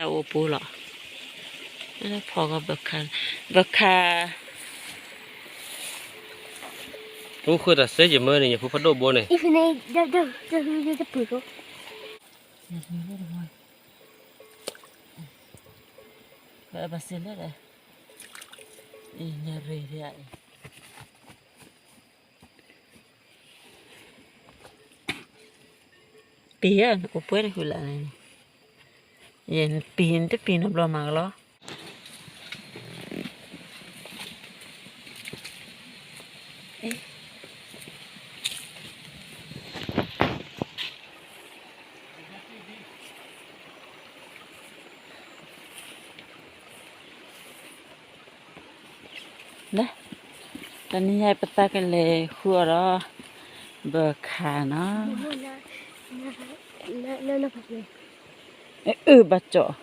အိၣ်ပူၤလီၤ, ဖီကီဘၢခါ, ဘၢခါ, အိၣ်ဃုတၢ်စဲယမၢန့ၣ် ယဖိဖးဒိၣ်ဘိန့ၣ်, ဘၣ်စ့လၢဒီး, ညရ့ဒ်အံၤ ပံၤဧၢ, နအိၣ်ပှဲၤန့ၣ်ဃုလၢ်န့ၣ်, ယနပံၤ နတပံၤနီတဘျီမၤကလီၤ. လၢ တနံၤညါပသးကလဲၤဃုအီၤဒီး ဘၢခါနီၤ, အၢဘၣ်ကၠီၣ်,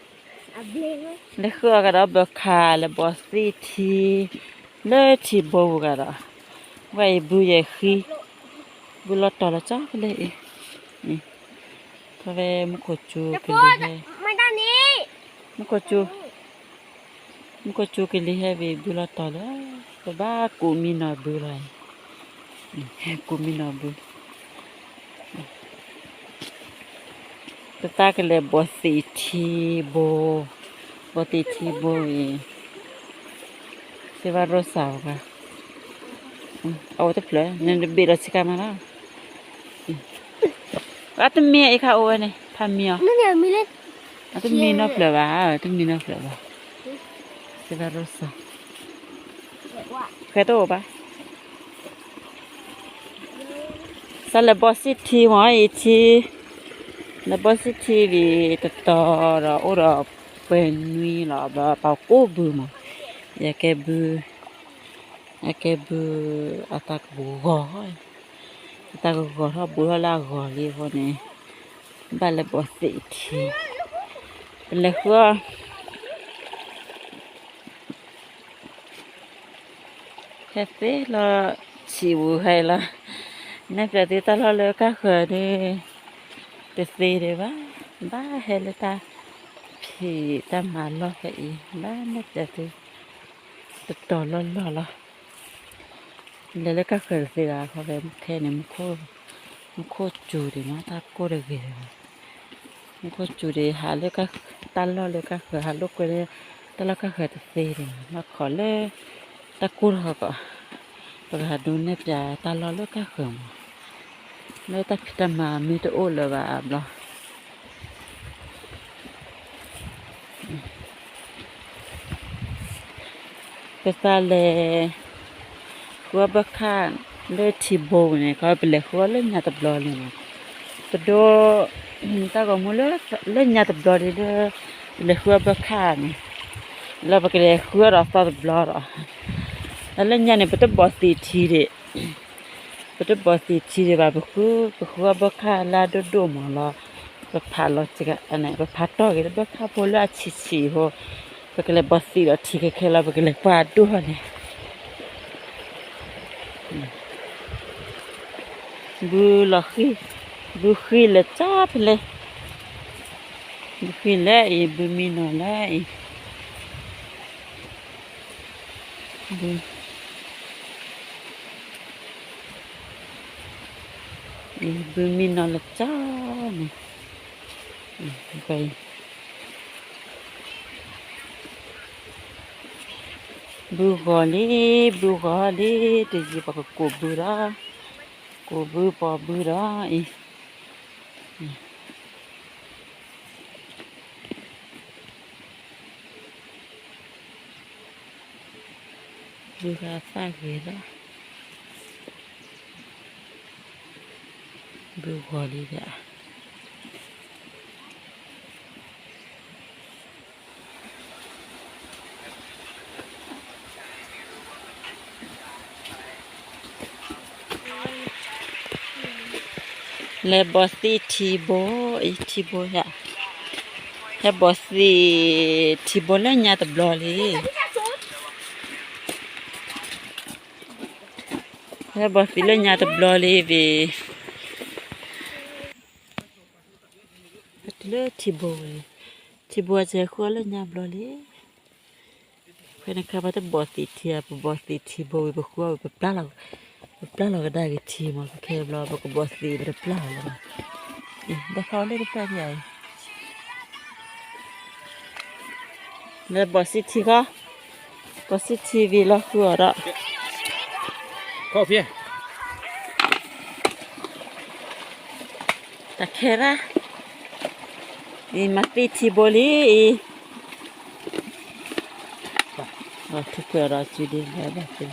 လဲၤဃုအီၤကဒီးဘၢခါ လဲၤဘီသံၣ်ထံ လၢထံဘိပူၤကဒီး, ဝဲအံၤဘုယဲၢ်ဃံ, ဘုလီၤတီၤလီၤကၠီကလဲၣ်အံၤ, ထီၣ်ဝဲမူခိၣ်ကၠူကလံၤဟဲ, မူခိၣ်ကၠူ မူခိၣ်ကၠူကလံၤဟဲဝံၤ ဘုလီၤတီၤလၢ ပဘၣ်ကူးမံနီၤဘုလီၤ, ကူးမံနီၤဘု, ပသးကလဲၤဘီသံၣ်ထံဘိ, ဘီသံၣ်ထံဘိအံၤ, စ့ဘၣ်ရိစၢ်ဝဲ, အအိၣ်တဖျၢၣ် နတဘ့ၣ်ဒီးဆံးကါမးလီၤ. အတမံၤအံၤခါအိၣ်ဝဲန့ၣ် ဖးမံၤအီၤ, အတမံၤနီတဖျၢၣ်ဘၣ်, တမံၤနီတဖျၢၣ်ဘၣ်, စ့ဘၣ်ရိစၢ်, ဃဲတအိၣ်ဘၣ်. စးလဲၤဘီစံၣ်ထံမ့ၢ်အံၤထံ, လဲၤဘီစံၣ်ထံဝံၤတတီၤဒီး အိၣ်ဒီးပှဲၤနွံလီၤ, ဘၣ်ပာ်ကိးဘုမး, ယကဲဘု, ယကဲဘု, အတၢ်ကဂီၤ, အတၢ်ကဂီၤထီၣ်ဘိထီၣ်လၢအဂီၤလံအဃိန့ၣ်, ဘၣ်လဲၤဘီသံၣ်ထံ, ပလဲၤဃုအီၤ ဟဲသ့လီၤ, ဆံးဝူၤဟဲလီၤ, နဲၣ်ပၠးသုတၢ်လီၢ်လၢကၢ်ဃၢၤဒီး, တသ့ဒံးဘၣ်, ဘၣ်ဟဲလၢတၢ်ဖံးတၢ်မၤလီၢ်ဖဲအံၤ, ဘၣ်နဲၣ်ပၠးသု, တတီၤလီၢ်လီၢ်လီၤ. လဲၤလၢကၢ်ဃၢၤတသ့ဘၣ်, ခီဖဲခဲန့ၣ်, မူခိၣ်စူၤဒံးမး တၢ်ကိၢ်တဂ့ၤဒံးဘၣ်, မူခိၣ်စူၤဒံး ဟးလၢတၢ်လီၢ်လၢကၢ်ဃၢၤ, ဟးလိာ်ကွဲလၢတၢ်လီၢ်ကၢ်ဃၢၤတသ့ဒံးဘၣ်, ဘၣ်ခိးလၢတၢ်ကိၢ်ထီၣ်ကီး, ပကဟးဒုးနဲၣ်ပၠးတၢ်လီၢ်လၢကၢ်ဃၢၤမး, လၢတၢ်ဖံးတၢ်မၤမ့ၢ်တအိၣ်လၢၤဘၣ်အဘျီ ပသးလဲၤဃုအီၣ်ဘၢခၣ်လၢထံဘိန့ၣ်, ခီပလဲၤဃုအီၣ်လၢညါတဘျီလံမး, ပဒိ တၢ်ဂီၤမူလၢညါတဘျီလံလၢ ပလဲၤဃုအီၣ်ဘၢခၣ်န့ၣ်, လၢပကလဲၤဃုအီၣ်ဒီးသီတဘျီဒီး, လၢညါန့ၣ် ပတဘီသံးထံဒံး ပတဘီသံးထံဒံးဘၣ်, ပဃု, ပဃုအီၣ်ဘၢခၣ်လၢအဒိၣ်ဒိၣ်မးလီၤ, ပဖးလီၤ, ပဖးတီၢ်က့ၤလၢဘၢခၣ်ဖိလၢအဆံးဆံးဖိ, ပကလဲၤဘီသံးဒီးထံခဲခဲလီၤ, ပကလဲၤကွၢ်ဒိၣ်ထီၣ်န့ၣ်, ဘုလီၤဃံ, ဘုဃံလၢာ်ကၠီဖဲလဲၣ်, ဘုဃံလၢအံၤ, ဘုမံနီၤလၢအံၤ ဘု, ဘုမံနီၤလၢာ်ကၠီန့ၣ်, ဘုဂီၤလံ, ဘုဂီၤလံ, တယံာ်ပကကိးဘုဒီး, ကိးဘုပိာ်ဘုဒီးအံၤ ဘုဂၤသၣ်ဂ့ၤလီၤ, ဘုဂီၤလံဒီး လဲၤဘီသံးထံဘိ, အံၤထံဘိယၤ, ဟဲဘီသံးထံဘိလၢညါတဘျီလံ, ဟဲဘီသံးလၢညါတဘျီလံဘၣ်, တုၤလၢထံဘိဝဲ, ထံဘိအစဲးဃုအီၤလၢညါဘျီလံ. ဖဲန့ၣ်ခါပှၤတဘီၣ်သ့ၣ်ထံဧါ, ပဘီၣ်သ့ၣ်ထံဘိဝံၤ ပဃုအီၤဝံၤ ပပျၢ်လီၤ, ပပျၢ်လီၤကဒါက့ၤထံမး, ခဲဘျီ ပကဘီၣ်သ့ၣ်ပတပျၢ်လီၤလီၤ. အံၤ ဘၣ်ဃးအီၤလၢတဖျၢၣ်န့ၣ်ဧါအံၤ, လၢဘီၣ်စံထံဃီ, ဘီၣ်စံထံဝံၤလီၤဃုအီၤဒီး တၢ်ခဲရၣ်, အံၤမၤသံထံဘိလံအံၤ, ထူၣ်ဖျဲးဒီးစုဒ်လဲၣ်,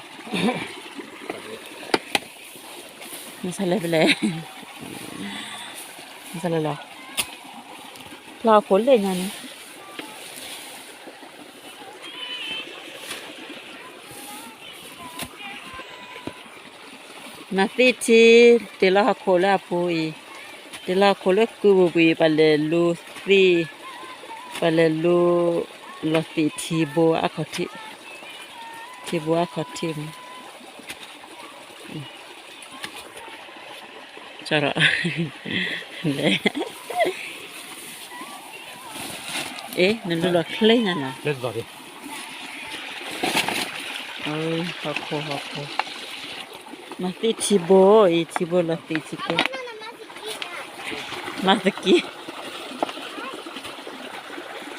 မဆါလဲၣ်ဖဲလဲၣ်, မဆါလဲၣ်လီၤ, ဖျါဟီၣ်ခိၣ်လၢညါန့ၣ် မၤသံထံ, တ့ၢ်လီၤဟီၣ်ခိၣ်လၢအပူၤအံၤ, တ့ၢ်လီၤဟီၣ်ခိၣ်လၢကုပူၤကွံာ် ပှၤလဲၤလူသံ, ပှၤလဲၤလူလီၤသံးထံဘိအခီၣ်ထံး, ထံဘိအခီၣ်ထံးမး, ကၠီဒီး လဲၤ အ့ နလူလီၤချ့ညါနီၤ,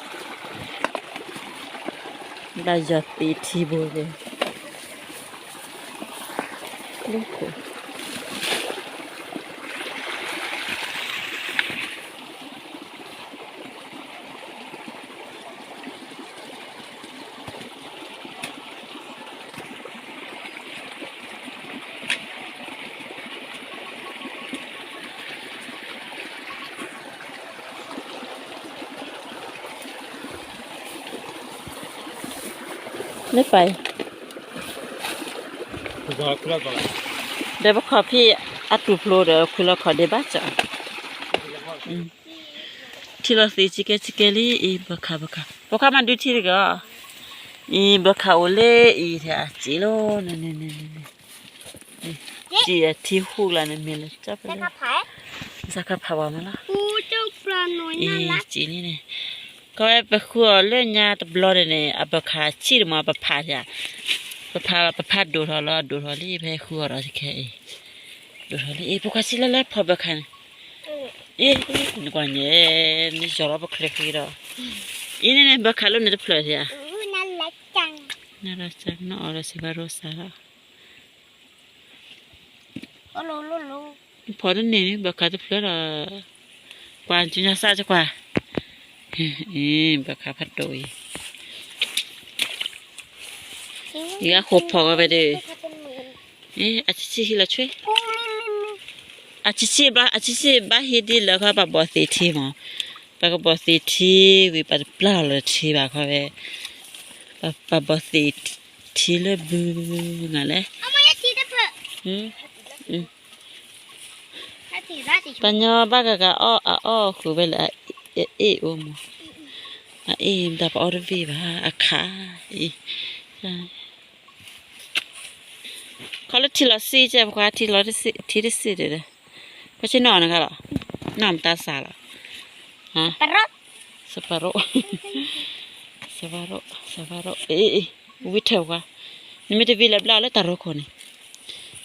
ဟီၣ်ခိၣ်ဟီၣ်ခိၣ်, မၤသံထံဘိအံၤ ထံဘိလီၤသံးထံကဲ, မၤသက့, ဘၣ်ယီၤသံးထံဘိကဲ လၢပၢ်အံၤ, ဒီးပခီၣ်ဖံးအတူၢ်ဖျိဒီး ဖုလီခီၣ်ဒ့ဘၣ်စၢ်, ထံလီၤသံးဆံကဲဆံကဲလံအံၤ, ဘၣ်ခးဘၣ်ခး, ပိခါမၤဒုးထံတဂ့ၤ, အံၤ ဘၣ်ခးအိၣ်လၢအံၤထဲအစံးလီၤ, စံးအထံဟူးလၢန့ၣ်မ့ၢ်လၢ စၢ်ဖဲလၢ စၢ်ခါဖးဝဲမးလီၤ, အံၤ စံးန့ၣ်န့ၣ်, ခီဝဲပဃုအီၤလၢညါတဘျီန့ၣ်န့ၣ် အဘၣ်ခးဆံးတမး ပဖးထဲဧါ, ပဖး ပဖးဒိၣ်ထီၣ်လီၤ, ဒိၣ်ထီၣ်လံ ဖဲဃုအီၤဒီးခဲအံၤ, ဒိၣ်ထီၣ်လံ အံၤ ပိခါဆံးလၢလၢဖီၣ်ဘၣ်ခးန့ၣ်, အံၤ နကွၢ်ညါ, နယီၤလီၤပချ့ဃံဒီး, အံၤန့ၣ်န့ၣ် ဘၣ်ခးလၢန့ၣ်တဖျၢၣ်ထဲဧါ, နအီၣ်ဒီးစံးဘၣ်ရိစၢ်လီၤ ဖီၣ်တန့ၢ်န့ၣ် ဘၣ်ခးတဖျၢၣ်ဒီး, ကွၢ် ကၠူညါစၢ်ကကွၢ်, အံၤ ဘၣ်ခးဖးဒိၣ်အံၤ, ယဂၤဃိာ်ဖီၣ်ကီးဖဲဒၣ်, အဆံးဆံးဟံးလီၤဆွဲ, အဆံးဆံးဘၣ် အဆံးဆံးဘၣ်ဟံးဒ်လၢခီ ပှၤဘီၣ်သ့ၣ်ထံမး, ပှၤကဘီၣ်သ့ၣ်ထံဝံၤ ပှၤတပျၢ်လီၤထံဘၣ်ခီဖဲ, ပှၤဘီၣ်သ့ၣ်ထံလၢဘုနၤလဲၣ် ပှၤညီဘၣ်ကကအီၣ်အအီၣ်ဃုာ်ဝဲလၢအအ့ၣ်အိၣ်မး, အအ့ၣ်မတၤပအီၣ်တဘ့ၣ်ဘၣ် အခးအံၤ, ခီလၢထံလီၤစံၣ်ကဲ ပှၤထံလီၤထံတစံၣ်ဒီး, ပှၤဆ့ၣ်နီၤနဂၤလီၤ, နီၢ်မတၤစးလီၤ, စပၤရိ, စပၤရိ, စပၤရိ, အ့ၣ် ဝံထၢၣ်ပှၤ, နမ့ၢ်တဝံလၢဘျၣ်လၢတၢ်ရိခိၣ်န့ၣ်,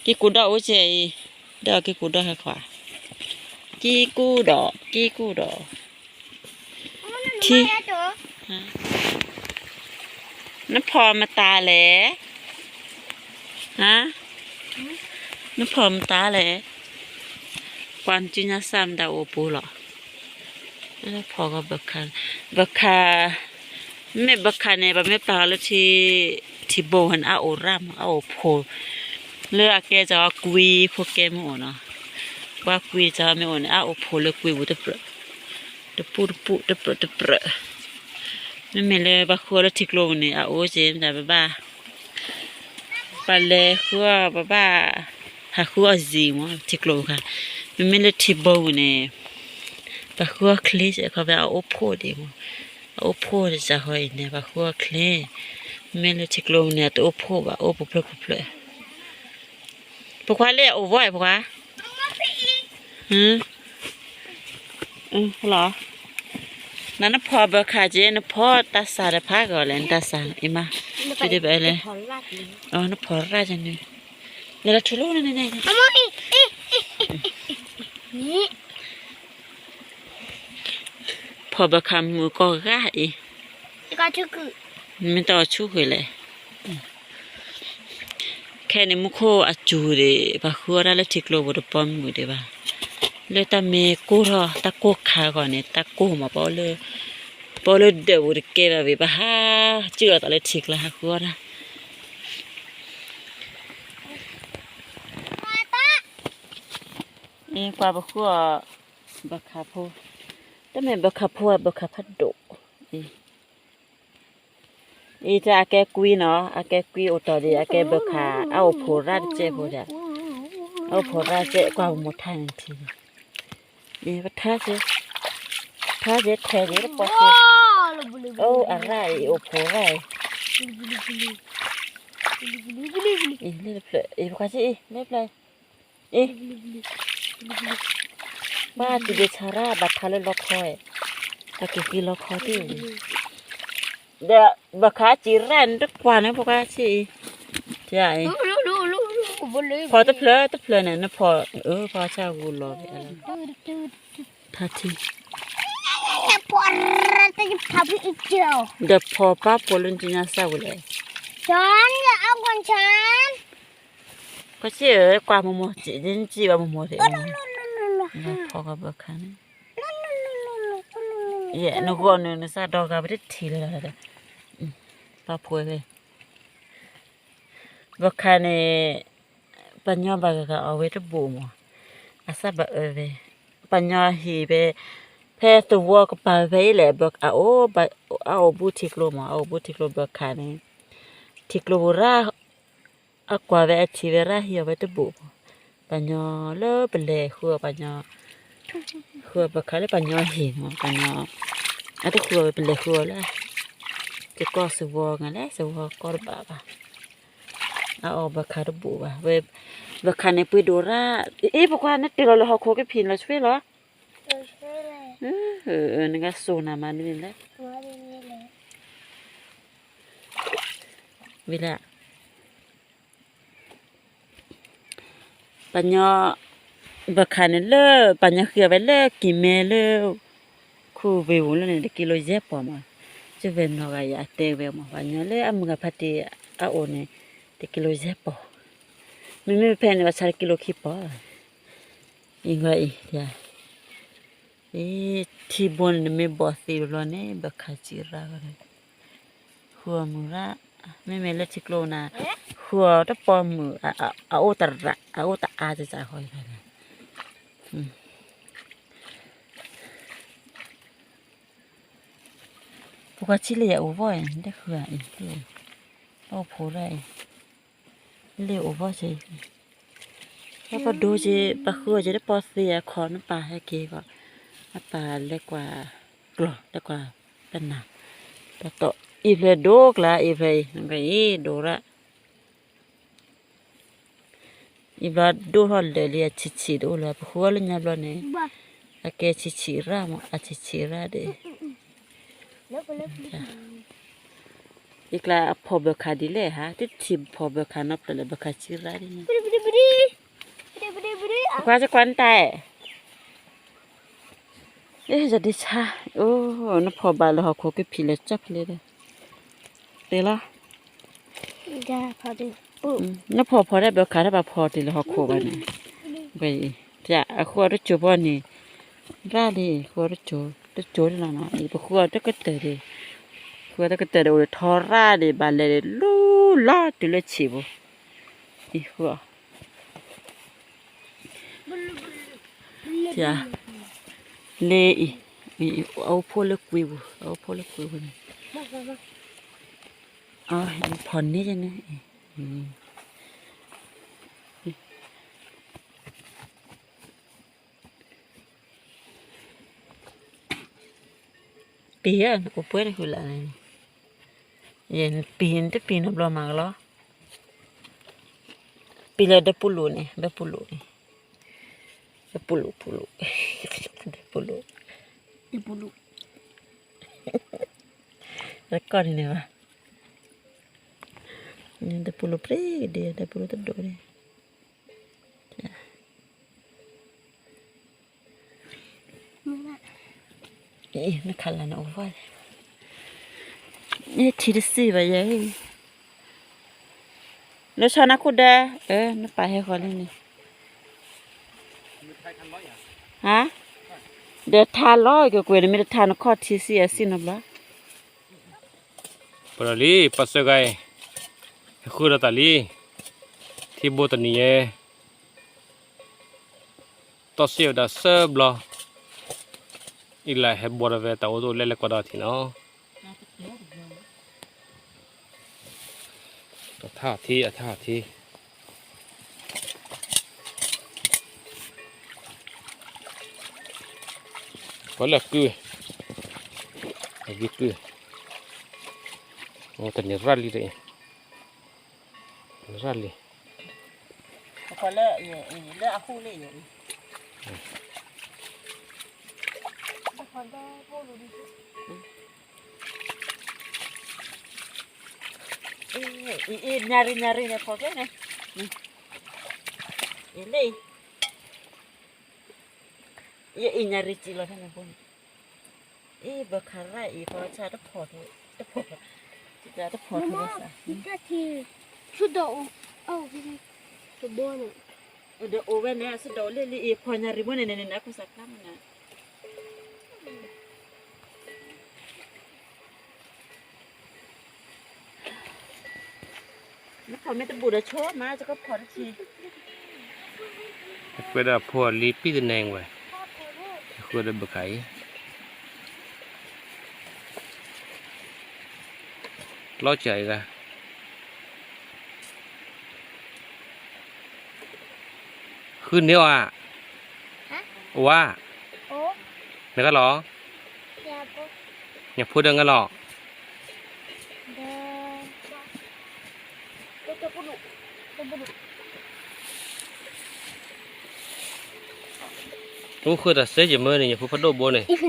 က့ၤကူၣ်ဒီးအိၣ်ကဲအံၤ, ဒီးက့ၤကူၣ်ဒီးဟဲခွါ, က့ၤကူၣ်ဒီး က့ၤကူၣ်ဒီး, ထံ, နဖီၣ်မတၤလဲၣ်, နဖီၣ်မတၤလဲၣ်, ကွၢ်ကၠူညါစၢ်မတၤအိၣ်ပူၤလီၤ, ဖီၣ်ကီးဘၣ်ခး, ဘၣ်ခး, မ့ၢ်ဘၣ်ခးန့ၣ် ပမ့ၢ်ပာ်အီၤလၢထံ, ထံဘိဝဲန့ၣ် အအိၣ်ရၣ်မး အအိၣ်ဖိ, လၢအကဲစၢ်ကွံဖိကဲမ့ၢ်အိၣ်နီၤ, ပှၤကွံစၢ်မ့ၢ်အိၣ်န့ၣ် အအိၣ်ဖိလၢကွံပူၤတပြၢး, တပူၤတပူၤ တပြၢးတပြၢး, မ့မ့ၢ်လၢပှၤဃုအီၤလၢထံကျိပူၤန့ၣ် အအိၣ်ကဲမတၤပဘၣ် ပလဲၤဃုအီၤ ပဘၣ်ဟးဃုအီၤစ့ၢ်မး ထံကျိပူၤခါ, မ့မ့ၢ်လၢထံဘိပူၤန့ၣ် ပှၤဃုအီၤချ့စဲးခီဖဲအအိၣ်ဖိဒံးမး, အအိၣ်ဖိတစဲးဃီအံၤန့ၣ် ပှၤဃုအီၤချ့, မ့မ့ၢ်လၢထံကျိပူၤန့ၣ် အတအိၣ်ဖိဘၣ် အိၣ်ပူၤဖျၢၣ်ပူၤဖျၢၣ်, ဖိခွါလၢအအိၣ်ဝဲဖိခွါ, လီၤ နနဖီၣ်ဘၢခးက့ နဖီၣ်တၢ်စးဒီးဖးဂီၤလဲၣ် နတၢ်စး အံၤမး, ဖံဒ့ဘၣ်လဲၣ်, နဖီၣ်ရၣ်ကန့ၣ်, နလၢထူလိၣ်န့ၣ်န့ၣ်, ဖီၣ်ဘၢခးမုၢ်ကီၢ်ဂၤအံၤ, မ့ၢ်တၢ်အီၤဆူၣ်ဃုာ်လဲၣ်. ခဲန့ၣ်မူခိၣ်အစူၤဒံး ပှၤဃုအီၣ်တၢ်လၢထံကျိပူၤတပိာ်မုၢ်ဒံးဘၣ်, လၢတၢ်မ့ၢ်ကိၢ်ထီၣ် တၢ်ကိၢ်ခါဂီၤန့ၣ် တၢ်ကိၢ်မး ပအိၣ်လၢဒၢးပူၤတကဲဘၣ်ဝံၤ ပဟးစံၣ်လီၤသးလၢထံကျါဟးဃုအီၣ်တၢ် အံၤကွၢ်ပဃုအီၤ ဘၢခးဖိ, တမ့ၢ်ဘၢခးဖိ ဘၢခးဖးဒိၣ်, အံၤတၢ်အကဲကွံနီၤ အကဲကွံအိၣ်တီၢ်ဒံး အကဲဘၢခး အအိၣ်ဖှိၣ်ရၣ်တစဲးဖိဒီး, အအိၣ်ဖှိၣ်ရၣ်တစဲး ကွၢ်ပမိၢ်ထါန့ၣ်ထံၣ်, အံၤပထါစ့, ထါစ့ထဲဒံးတပီၢ်စ့, အိၣ်အရၣ်အံၤ အိၣ်ဖှိၣ်ရၣ်အံၤ, အံၤလၢတဖျၢၣ် အံၤပကွၢ်စ့အံၤ လၢတဖျၢၣ် အ့, ဘၣ်တုၤဒ့ဆါရၣ် ဘၣ်ထါလၢလီခီ, အက့ၤဃံလီခီတ့ၢ်, ဒီးဘၢခးစံးရၣ်န့ၣ် တကွၢ်န့ၣ်ပကွၢ်စ့အံၤ, ဖီၣ်တဖျၢၣ်တဖျၢၣ်န့ၣ် နဖီၣ်, အၢ ဖီၣ်ဆၣ်ဂူၤလီၤ, ထါထံ ဒီးဖီၣ်ပာ်ဖိလၢနကညါစၢ်ဝဲလဲၣ်, ကွၢ်စ့ၢ် ကွၢ်မိၢ်မိၢ်စံး နစံးဘၣ်မိၢ်မိၢ်စံး, ဖီၣ်ကဘၢခါန့ၣ်, ယဲနဂီၢ်နုာ်နစၢ်ဒီဂၤပတထံၣ်လၢၤဒီး, ပာ်ဖိဝဲ, ဘၢခါန့ၣ် ပှၤညီဘၣ်ဂၤဂၤအီၣ်ဝဲတဘူးမး, အစၢ်ဘၣ်အၢဝဲ, ပှၤညီဟံၣ်ဖဲ, ဖဲသဝီကပၤဖဲအံၤလဲၣ်, အအိၣ်ဘူးထံကျိမး အအိၣ်ဘူးထံကျိဘၢခါန့ၣ်, ထံကျိပူၤရၣ်, အကွၢ်ဝဲအထံၣ်ဝဲရၣ်ဟံၣ်အီၤဝဲတဘူးမး, ပှၤညီလၢပလဲၤဃုအီၤပှၤညီ, ဃုအီၤဘၢခါလၢပှၤညီဟံၣ်မး ပှၤညီ, အတဃုအီၤဝဲပလဲၤဃုအီၤလၢ, ကကီၢ်သဝီငါလဲၤသဝီကီၢ်တဘၣ်ဘၣ်, အအီၣ်ဘၢခါတဘူးဘၣ်, ဝဲ, ဘၢခါန့ၣ်ပှ့ၤဒိးရၣ်, အ့ ပကွၢ်နတ့ၢ်လီၤလၢဟီၣ်ခိၣ်ကဖံးလီၤဆှ့လီၤ, နကစိာ်နၤမၤဒ်န့ၣ်လဲၣ်, ဝံၤလၢ ပှၤညီ, ဘၢခါန့ၣ်လၢ, ပှၤညီဃ့အီၤဝဲလၢကံၢ်မဲလၢ, ခူဝ့ၢ်ပူၤလၢန့ၣ် တကံလိယဲၢ်ပီၢ်မး, ကဝဲၢ်နီၢ်ဂၤယၤတဲဝဲမး ပှၤညီလၢအမုၢ်ဂၤဖါတံၢ်အအိၣ်န့ၣ်, တကံလိယဲၢ်ပီၢ်, မ့မ့ၢ်ဖဲန့ၣ် ဘၣ်ဆၣ်တကံလိခံပီၢ်, အံၤဂီၢ်အံၤ, အ့ ထံဘိန့ၣ် နမ့ၢ်ဘီၣ်သ့ဘျီန့ၣ် ဘၢခါစံးရၣ်ဂီၢ်န့ၣ်, ဃုအီၤမုၢ်ရၣ်, မ့မ့ၢ်လၢထံကျိနၤ, ဃုအီၤတပီၢ်မုၢ်, အအိၣ်တရၣ် အအိၣ်တအါတစးဃီန့ၣ်, ပကွၢ်ထံလၢယအိၣ်ဘီၣ်အံၤ တဃုအံၤ, အိၣ်ဖိရၣ်အံၤ, လၢအိၣ်ဘီၣ်က့ၤ, ပှၤပဒိက့ၤ ပှၤဃုအီၤက့ၤတပီၢ်သ့အခီ နပၢ်ဟဲက့ၤဂီၢ်, အပၢ်လဲၤကွၢ်ကျီၢ် လဲၤကွၢ်ပနၢ်, တတီၢ်အံၤဖျၢၣ်ဒိကျါ အံၤဖျၢၣ်အံၤ နကွၢ်အံၤဒိရၣ် အံၤဘျီဒိၣ်ထီၣ်လၢာ်လံ အဆံးဆံးတအိၣ်လၢၤ ပဃုအီၤလၢညါဘျီန့ၣ်, အကဲဆံးဆံးရၣ်မး အဆံးဆံးရၣ်ဒၣ်, အံၤကျါအဖီၣ်ဘၢခးဒ်လဲၣ်ဧါ, တထံၣ်ဖီၣ်ဘၢခးနီတဖျၢၣ်လၢၤ ဘၢခးဆံးရၣ်ဒ်န့ၣ်, ကွၢ်ကွၢ်နတၢ်, အ့ ယဒ့ဆါ, အိ နဖီၣ်ဘၣ်လၢဟီၣ်ခိၣ်ကဖံးလၢကၠီဖျ့ဒီး, တဲလီၤ, နဖီၣ်ဖီၣ်ဒၣ်ဘၢခးတၢ်ဘၣ်ဖီၣ်တ့ၢ်လၢဟီၣ်ခိၣ်ဘၣ်န့ၣ်, အဃုအီၤတစိၤဘီန့ၣ်, ရၣ်လံ ဃုအီၤတစိၤ, တစိၤလီၤနီၤ ပဃုအီၤတကတၢၢ်ဒံး, ဃုအီၤတကတၢၢ်ဒီး အိၣ်ဒီးထီရၣ်ဒံး ဘၣ်လဲၤဒံးလူလီၤတုၤလၢဆံးပူၤ, အံၤဃုအီၤ လၢအံၤ, အအိၣ်ဖှိၣ်လၢကွံပူၤ အအိၣ်ဖှိၣ်လၢကွံပူၤန့ၣ်, ဖီၣ်န့ၢ်န့ၣ်, ပံၤဧၢ နအိၣ်ပှဲၤန့ၣ်ဃုလၢ်န့ၣ်, ယဲနပံၤ နတပံၤနီတဘျီမးကလီၤ, ပံၤလၢဒၢပူၤလူၤန့ၣ် ဒၢပူၤလူၤန့ၣ်, ဒၢပူၤလူၤ ပူၤလူၤ, ဒၢပူၤလူၤ, ဒၢပူၤလူၤ, တၢ်ကီၢ်န့ၣ်န့ၣ်ဘၣ်, တပူၤလိာ်ပြ့ကဒ့, တပူၤလိာ်တဒိၣ်န့ၣ်, နခးလၢနအိၣ်ဝဲ, ထံတစံၣ်ဘၣ်ယဲ, လၢဆီနၢ်ခိၣ်ဒၢ, နပာ်ဟဲဃီၤလံန့ၣ်, ဟါ, ဒီးထါလီၤကကွဲးန့ၣ် မ့ၢ်တထါနခီၣ်ထံစံၣ်အစံၣ်နီတဘျီ ပဒီးလံ ပှၤစၢဂၤအံၤ, ဟဲဃုာ်ဒီးသးလံ, ထံဘိတနံၤယဲ, တီၢ်စံၣ်ဝဲဒၣ်ဆၢဘျီ, အံၤလၢဟဲဘှီဒီးဝဲတၢ်အိၣ်တအိၣ်လဲၣ်လဲၣ်ကွၢ်ဒီးထံနီၤ, အထါအီၤထံ အထါအီၤထံ ပှၤလၢအကုၢ်, အဂ့ၤကုၢ်, တန့ၢ်ရၣ်လံတအံၤ, ရၣ်လံ, လၢအဟူလံ, အံၤ ညါရံ ညါရံန့ၣ် ဖီၣ်ကဲန့ၣ်, အံၤလံ, အံၤ ညါရံစံးလီၤဖဲန့ၣ်ဖိန့ၣ်, အံၤ ဘၣ်ခးရၣ်အံၤ ဖီဆၣ်တဖီၣ်, တဖီၣ်, တဖီၣ်, ဆူဒီးအိၣ်, အိၣ်ဝဲန့ၣ်, ဒီးအိၣ်ဝဲန့ၣ် ဆူဒီးအိၣ်လံလံအံၤ ဖီၣ်ညါရံဘိန့ၣ်န့ၣ်န့ၣ် အခိၣ်စးခါမနၤ နဖီၣ်မ့ၢ်တဘူးဒီးဆိ မၤကကဖီၣ်တဆံ, အကွဲးဒၣ်ဖီၣ်လံပံၣ်တနံၤဝဲ, အဃိဒီးဘၣ်ခးအံၤ, လီၤကၢ်အံၤဂၤ ဃုန့ၢ်အီၤဧါ, ဝါ, နဂၤလီၤ, ညၣ်ဖိဒီးဂၤလီၤ, အိၣ်ဃုာ်တၢ်စဲယမၢန့ၣ် ညၣ်ဖိဖးဒိၣ်ဘိန့ၣ်, အိၣ်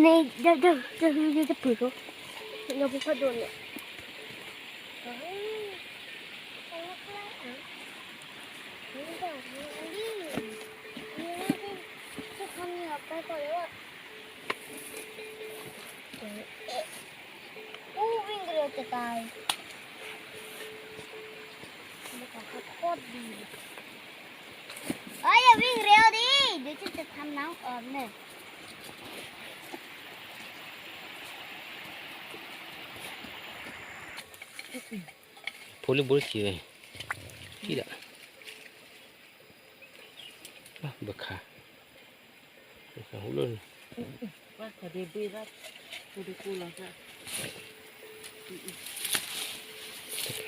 ဝံၣ်ကရၢတကါ, အယဝံၣ်ကရၢအီၤဒံး, ဒ်တထါမနုၤအီၤန့ၣ်, ဖိလံဘိတဆံးဝဲ, ထံၣ်ဒၣ်, ဘၣ်ခါ, ဘၣ်ခါဟူလိၣ်န့ၣ်, ဟဲထီၣ်ဒီးဝံၤလံတီၤဒီး, ညၣ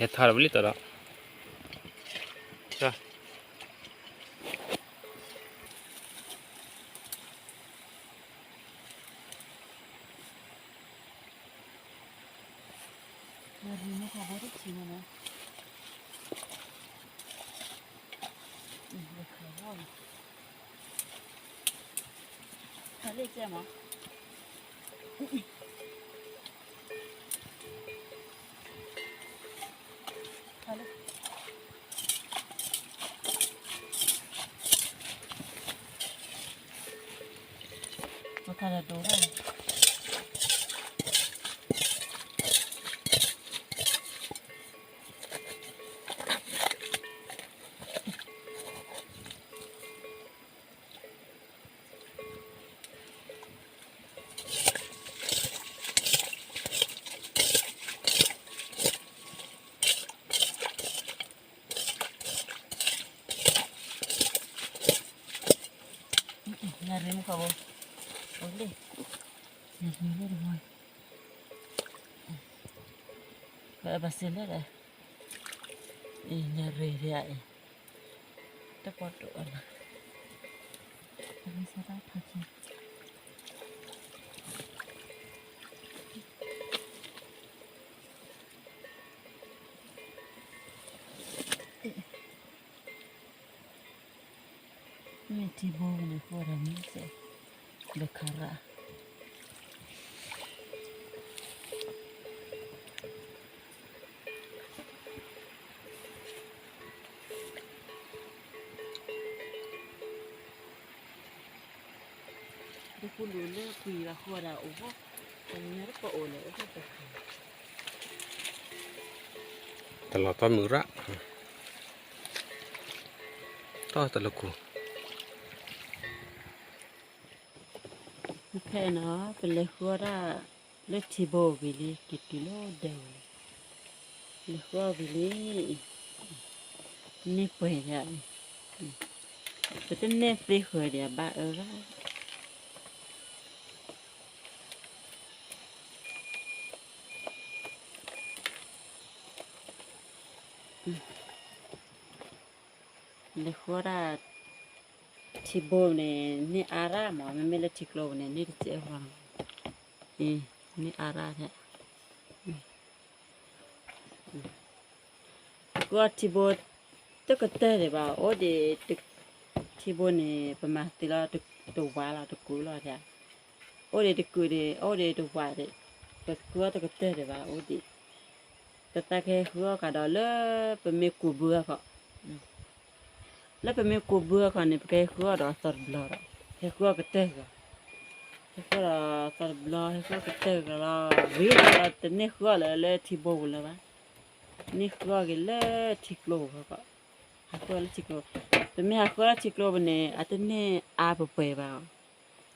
်ရံမုၣ်ကဘိ, အိၣ်လံ, ညၣ်ရံလၢတဝီ, ဘၣ်ဘၣ်စ့လၢဒီး, အံၤ ညၣ်ရံဒံးအံၤ, တပီၢ်ဒိၣ်အလီၤ, အမ့ၢ်စတၢ်ဖးခံ မ့ၢ်ထံဘိန့ၣ် ဃိဒၣ်မ့ၢ်စဲး, ဒီးခါရၣ်, ဃူလူၤလၢကွံာ်လီၤဃိဒၣ်အိၣ်ဘၣ်, ပှၤညီတပအိၣ်လဲၣ်အိၣ်ဘၣ်တခါ, တလီၤသီမုၢ်ရၣ်, တီၢ်တလီၤကူာ်, ခဲအံၤနီၤ ပလဲၤဃုအီၣ်တၢ်လၢထံဘိဝံၤလံ က့ၤတုၤလၢဒၢးဝံၤလံ, လဲၤဃုအီၣ်ဝံၤလံ, န့ၢ်ပှဲၤယၤ, ပတန့ၢ်သ့ဃၢၤဒံး အဘၣ်အၢဘၣ် လဲၤဃုအီၣ်ဒၣ် ထံဘိန့ၣ် န့ၢ်အါရၣ်မး, မ့မ့ၢ်လၢထံကျိပူၤန့ၣ် န့ၢ်တစဲးဃီလီၤ, န့ၢ်အါရၣ်ထဲ, ဃုအီၣ်ထံဘိ တကတၢၢ်ဒံးဘၣ်, အိၣ်ဒံး ထံဘိန့ၣ် ပမၤသ့လီၤ တဝးလီၤတကုာ်လီၤထဲ, အိၣ်ဒံးတကုာ်ဒံး အိၣ်ဒံးတဝးဒံး, ပဃုအီၣ်တကတၢၢ်ဒံးဘၣ် အိၣ်ဒံး, ပသးကဟဲဃုအီၣ်ကဒီးလၢ ပမ့ၢ်ကူးဘုအခီၣ်, လၢပမ့ၢ်ကူးဘုအခီၣ်န့ၣ် ပကဟဲဃုအီၣ်ဒီးသီတဘျီဒီး, ဟဲဃုအီၣ်ကတၢၢ်ဂီၤ, ဟဲဃုအီၣ်ဒီးသီတဘျီ ဟဲဃုအီၣ်ကတၢၢ်ဂီၤလီၤ, ဝံၤလီၤတန့ၢ်ဃုအီၣ်လၢလၢထံဘိပူၤလၢၤဘၣ်, န့ၢ်ဃုအီၣ်က့ၤလၢထံကျိပူၤခီၣ်, ဟးဃုအီၣ်လၢထံကျိ, ပမ့ၢ်ဟးဃုအီၣ်လၢထံကျိပူၤန့ၣ် အတန့ၢ်အါပှဲၤပှဲၤဘၣ်အီ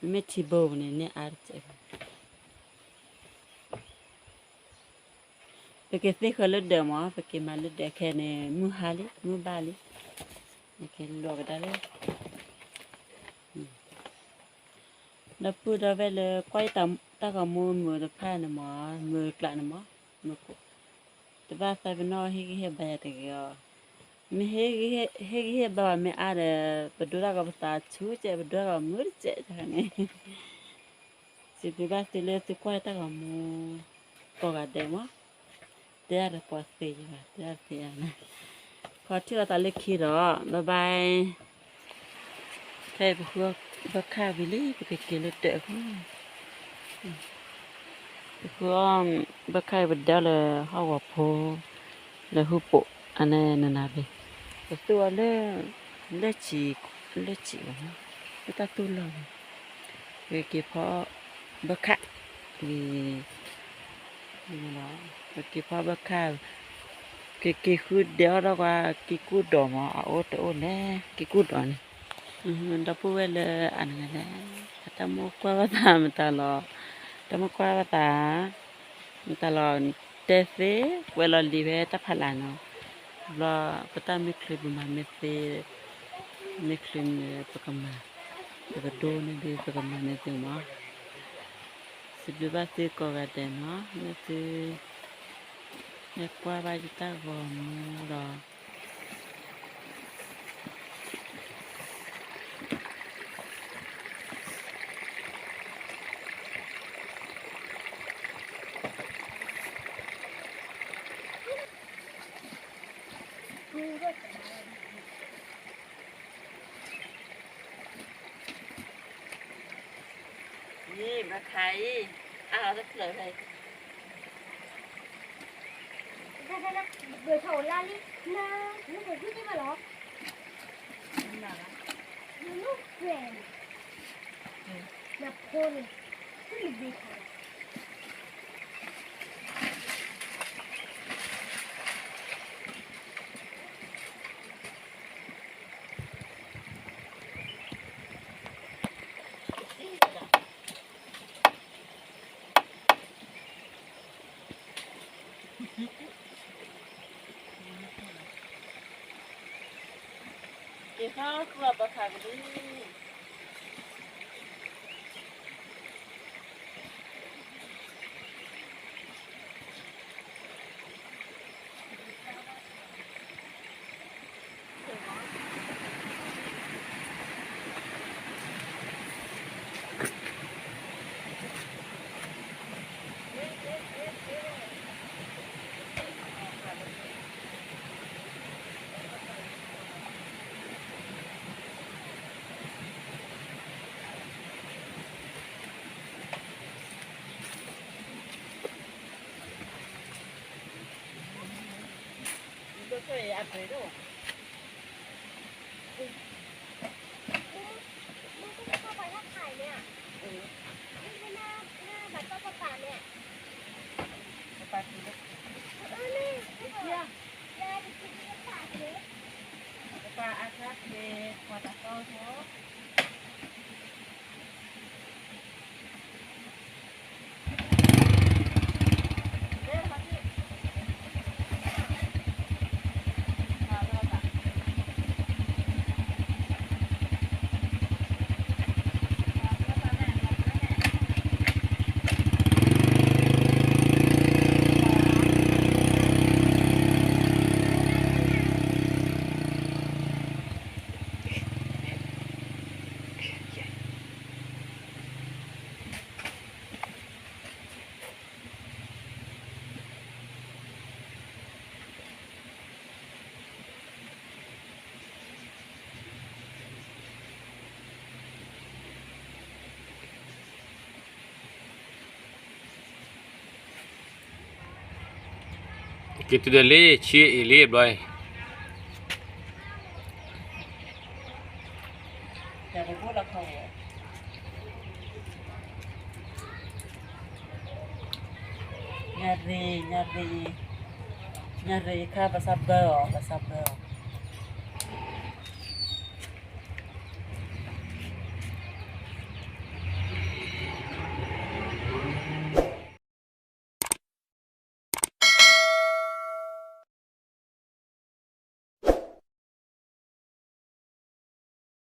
ၤ, မ့မ့ၢ်ထံဘိပူၤန့ၣ် န့ၢ်အါတစဲးဘၣ် ပက့ၤသ့ဃၢၤလၢဒၢးမး, ပက့ၤမၤလၢဒၢးခဲန့ၣ် မုၢ်ဟါလံ မုၢ်ဘၣ်လံ, က့ၤလိာ်ကဒါလၢ, ဒီပုၢ်ဒီဝဲၢ်လၢကွၢ်ယတၢ်ဂီၤမူမုာ်တဖၣ်န့ၣ်မး, မုာ်ကျးန့ၣ်မး, မုာ်ကိး, တဘၣ်သးပ့ၤနီၣ်ဟ့ၣ်ဂံၢ်ဟ့ၣ်ဘါယၤတဂ့ၤအီၤ, မ့ၢ်ဟ့ၣ်ဂံၢ်ဟ့ၣ်ဘါဘၣ်မ့ၢ်အါဒီး ပဒိတၢ်ဂီၤပသးဆူကဲး ပဒိတၢ်ဂီၤမုာ်တကဲးန့ၣ် စံးဘျုးဘၣ်သုလၢသုကွၢ်တၢ်ဂီၤမူ ကိးဂၤဒဲးမး, တဲအါဒီးပှၤသ့ယဘၣ် တဲအါသ့အါန့ၣ်, ခီထံၣ်လိာ်သးလၢခံဒီး bye bye, ခဲအံၤပဃုဘၣ်ခၣ်ဝံၤလံ ပကက့ၤလၢဒၢးအဃိ, ပဃုအီၣ်ဘၣ်ခၣ်အံၤပဒၢလၢဟီၣ်ကဝီၤဖိ လၢဟူပိာ်အန့ၣ်နနၤဘ့ၣ်, ပသူအီၤလၢ လၢဆံး, လၢဆံးဘၣ်, လၢတၢ်သူၣ်လီၢ်ဘၣ်, ပက့ၤဖီဘၣ်ခၣ်, ပက့ၤဖီဘၣ်ခၣ်, က့ၤက့ၤဃုဒဲးအီၣ်ထီၣ်ကွၢ် က့ၤကူၣ်ဒိးမး အအိၣ်တအိၣ်လဲၣ် က့ၤကူၣ်ဒိးန့ၣ်, ဒီပုၢ်ဝဲၢ်လၢအနဂၤလဲၣ်, အတၢ်မိၣ်ကွၢ်ဘၣ်သးမတၤလီၤ, တၢ်မိၣ်ကွၢ်ဘၣ်သး မတၤလီၤ, တဲသ့, ကွဲးလီၤလံာ်ဖဲတၢ်ဖးလၢ်နီၤ, ဘျီ ပတၢ်မ့ၢ်ချုးပမၤမ့ၢ်သ့, မ့ၢ်ချုးန့ၣ် ပကမၤ, ပကဒိန့ၢ်ဒုး ပကမၤန့ၢ်သုမး, စံးဘျုးဘၣ်သုကိးဂၤဒဲးနီၤ, မ့ၢ်သု ဟဲကွၢ်ဘၣ်ယတၢ်ဂီၤမူဒီး ယဘၣ်ခါအံၤ, အါလီၤတဖျၢၣ်ဖဲအံၤ, ဘၣ်ထီၣ်လါလံ, န, နကဂုၢ်န့ၢ်ဘၣ်လီၤ, နနွံၣ်ကွဲးန့ၣ်, နဖိန့ၣ်, နဘ့ၣ်ခါလီၤ. က့ၤခီဃုအီၣ်ဘၣ်ခၣ်ကဒုး က့ၤတုၤဒီးလံ ဆံအံၤလံဘျီအံၤ, ညၣ်ရံၣ် ညၣ်ရံၣ်, ညၣ်ရံၣ်ခါ ဘၣ်ဆၣ်ဘၢအီၤ ဘၣ်ဆၣ်ဘၢအီၤ